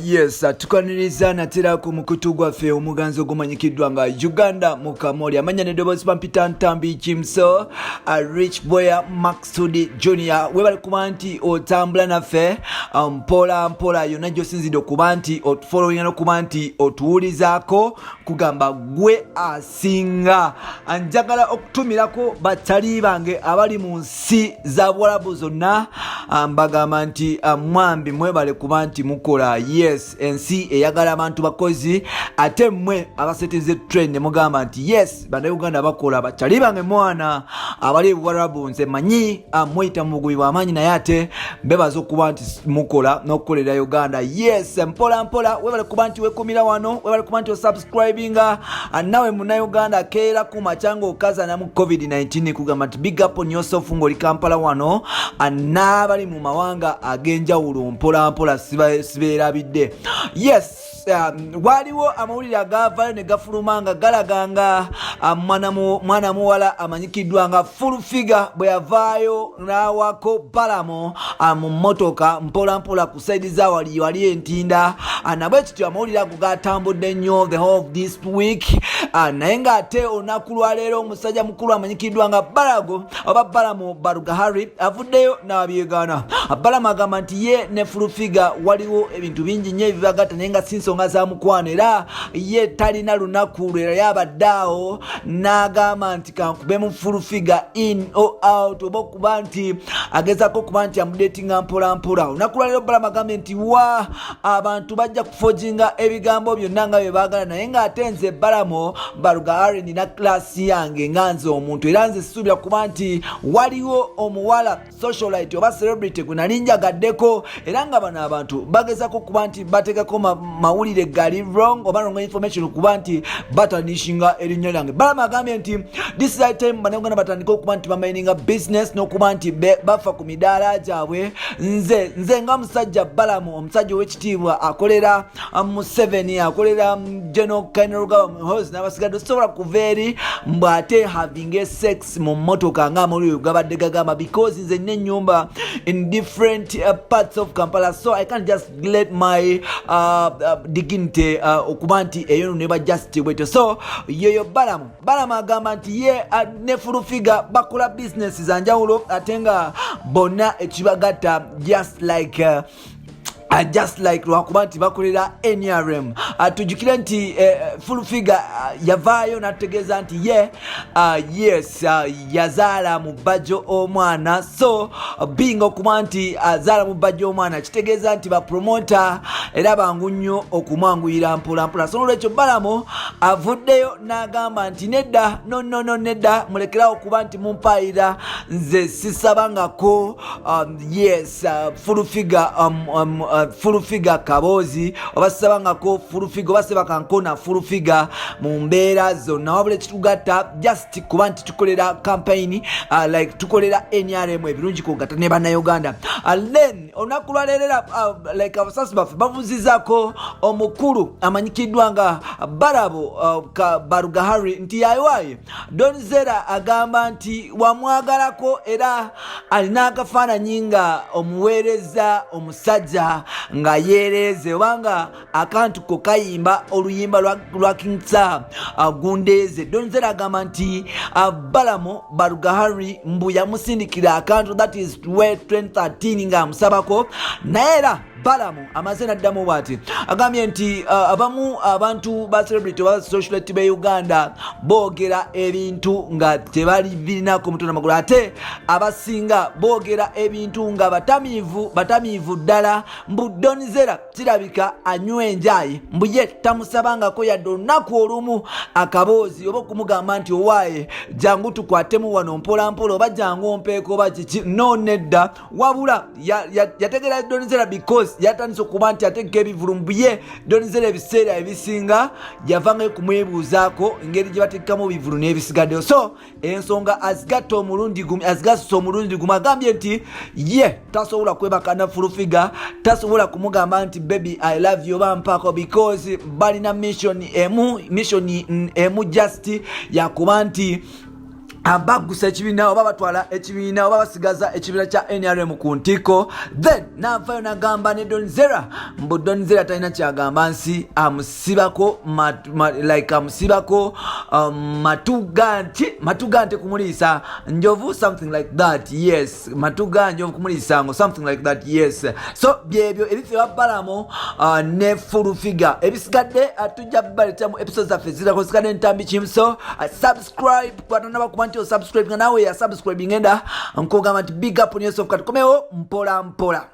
Yes, tukaniriza natera ku mukutu gwaffe omuganzi ogumanyikiddwa nga Uganda mu Kamoli. Amanya n'eddoboozi bampita Ntambi Kimso, Rich Boya Maxud Junior. Webale kuba nti otambula naffe mpola mpola yonna gy'osinzidde okuba nti otufollowinga n'okuba nti otuwulizaako, kugamba gwe asinga. Njagala okutumirako batali bange abali mu nsi za Buwalabu zonna, mbagamba nti mwambi mwebale kuba nti mukola. Yes, ensi eyagala abantu bakozi, ate mmwe abasetinze trend ne mugamba nti yes, Bannayuganda bakola. Bakyali bange mwana abali ebuwarabu, nze manyi muyita mu bugubi bw'amaanyi, naye ate mbebaza okuba nti mukola n'okukolera Uganda. Yes, mpola mpola, webale kuba nti wekumira wano, webale kuba nti osubscribinga. Nawe Munnayuganda akeera ku makya ng'okazana mu COVID-19, kugamba nti big up on yourself ng'oli Kampala wano, n'abali mu mawanga ag'enjawulo, mpola mpola sibeerabidde. Yes, waliwo amawulire agavayo ne gafuluma nga galaga nga mwana muwala amanyikiddwa nga Full Figure bwe yavaayo n'awako Balamu mu mmotoka mpola mpola ku side za wali wali entinda. Nabwe kityo amawulire ago gatambudde nnyo the whole of this week, naye ng'ate olunaku lwaleero omusajja mukulu amanyikiddwa nga Balago oba Balamu Barugahari avuddeyo n'abyegaana. Balamu agamba nti ye ne Full Figure waliwo ebintu bingi nnyo ebibagatta, naye nga si nsonga za mukwano, era ye talina lunaku lwe yabadde awo n'agamba nti kankubemu Full Figure in or out, oba okuba nti agezako okuba nti amudatinga mpola mpola. Olunaku lwaleero Balamu agambye nti wa abantu bajja kufojinga ebigambo byonna nga bye baagala, naye ng'ate nze Balamu Barugahari nina class yange nga nze omuntu, era nze sisuubira kuba nti waliwo omuwala socialite oba celebrity gwe nali njagaddeko, era nga bano abantu bagezako kuba nti bategako mawulire gali wrong oba wrong information kuba nti batarnishinga erinnya lyange. Balamu agambye nti this is time Bannayuganda batandike okuba nti bamininga business n'okuba nti bafa ku midaala gyabwe. Nze nga musajja Balamu, omusajja ow'ekitiibwa akolera Museveni, akolera General Kainerugaba Muhoozi n'abasigadde, sobola kuva eri mbw'ate having a sex mu mmotoka ng'amawulire gabadde gagamba, because nze nina ennyumba in different parts of Kampala, so I can't just let my dignity okuba nti eyo neba just bwetyo. So yoyo Balamu. Balamu agamba nti ye ne Full Figure bakola business za njawulo, ate nga bonna ekibagatta just like lwakuba nti bakolera NRM. Tujjukire nti Full Figure yavaayo n'ategeeza nti ye yes, yazaala mu bajjo omwana. So being okuba nti azaala mu bajjo omwana kitegeeza nti bapromota era bangu nnyo okumwanguyira mpolampola. So nolwekyo Balamu avuddeyo n'agamba nti nedda, no, no, no, nedda, mulekerawo okuba nti mumpaayira. Nze sisabangako yes, Full Figure Full Figure kaboozi, oba sisabangako Full Figure oba sebakankona Full Figure mu mbeera zonna, wabula ekitugatta just kuba nti tukolera campaign, like tukolera NRM ebirungi kugatta ne Bannayuganda. Then olunaku lwaleero era like abasasi baffe bavuzizaako omukulu amanyikiddwa nga Barabo Barugahari nti yayiwaaye Don Zera agamba nti wamwagalako era alina akafaananyi nga omuweereza omusajja nga yeereeze obanga akantu ko kayimba oluyimba lwa King Saha, gundeeze. Don Zera agamba nti Balamu Barugahari mbu yamusindikira akantu, that is 2013, ng'amusabako, naye era Balamu amaze naddamu bwati, agambye nti abamu abantu ba celebrity oba socialite be Uganda boogera ebintu nga tebali birinako mutwe namagulu, ate abasinga boogera ebintu nga batamiivu, batamiivu ddala. Mbu Don Zera kirabika anywa enjayi, mbu ye tamusabangako yadde olunaku olumu akaboozi oba okumugamba nti owaaye jangu tukwatemu wano mpolampola, oba jangu ompeeko oba kiki. No, nedda, wabula yategera Don Zera because yatandise okuba nti ategeka ebivulu. Mbu ye Don Zera ebiseera ebisinga yavangayo kumwebuuzaako engeri gye bategekamu ebivulu n'ebisigaddeyo. So ensonga azigatta omulundi gumu, azigasusa omulundi gumu. Agambye nti ye tasobola kwebaka na Full Figure, tasobola kumugamba nti baby, I love you oba mpaako, because balina mission emu, mission emu just yakuba nti Abaggusa ekibiina oba batwala ekibiina oba basigaza ekibiina kya NRM ku ntikko. Then navayo nagamba ne Donzera mbu Donzera talina kyagamba nsi, amusibako like amusibako matuga nti matuga nti kumuliisa njovu, something like that. Yes, matuga njovu kumuliisa ngo, something like that. Yes, so byebyo ebifa ewa Balamu ne Full Figure. Ebisigadde tujja baleeta mu episode zaffe zirako. Sigadde Ntambi Kimso. Subscribe kwatonaba kuba nti osubscribe nga naawe ya subscribe, ngenda nkugamba nti big up on yourself. Katukomewo mpola mpola.